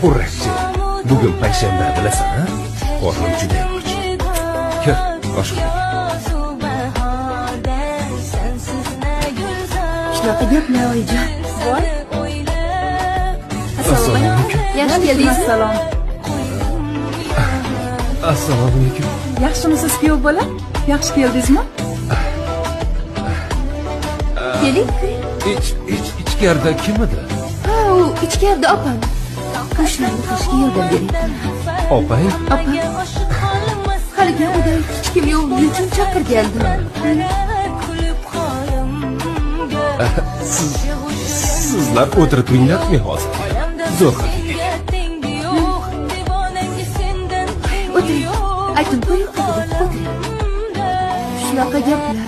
Xurrakchi. Bugun payshanba, bilasan, a? Qornim juda och. Kir, oshxonaga. Shunaqa gaplar, oyijon. Voy. Assalomu alaykum. Yaxshi keldingizmi? Assalom. Assalomu alaykum. Yaxshimisiz, kuyov bola? Yaxshi keldingizmi? Keling, kiring. Ich ich ichkarida kim edi? Ha, u ichkarida opam. Qo'shnilarni qilishga yordam bering. Opang? Opam. Haligi uyda hech kim yo'qligi uchun chaqirgandim. Siz sizlar o'tirib turinglar, men hozir. Zo'rg'a kelgan. O'tiring. Aytim, qo'ying, o'tiring. Shunaqa gaplar.